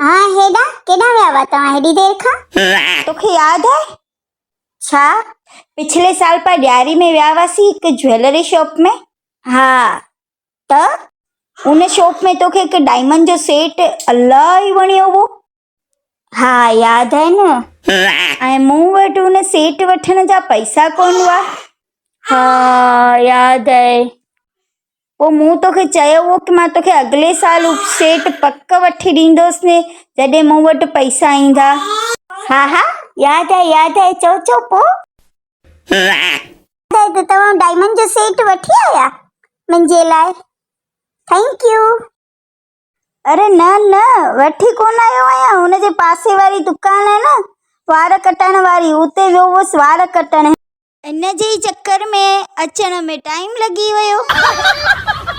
ها هيڏانهن ڪيڏانهن ويا هئا توهان هيڏي دير کان؟ توکي ياد آهي ڇا پڇلي سال پاڻ ڏياري ۾ ويا هئاسين هڪ جويلري شاپ ۾؟ ها ته ان شاپ ۾ توکي هڪ ڊائمنڊ جو سيٽ الاهي وڻيو هو. ها ياد آهي نه. ۽ مون وٽ ان سيٽ وٺڻ جا پئسا ڪونه هئا. ها ياد آهي. پوء مون توکي چيو هو ته مان توکي اڳلي سال اهو سيٽ پڪ وٺي ڏيندس ني جڏهن مون وٽ پئسا ايندا. ها ها ياد آهي ياد آهي چئو چئو پوء. ياد آهي ته توهان ڊائمنڊ جو سيٽ وٺي آيا منهنجي لاء thank you. اري نه نه وٺي ڪونه آيو آهيان هن جي پاسي واري دڪان آهي نه وار ڪٽائڻ واري اتي ويو هوس وار ڪٽڻ. ان جي ئي چڪر ۾ اچڻ ۾ ٽائيم لڳي ويو.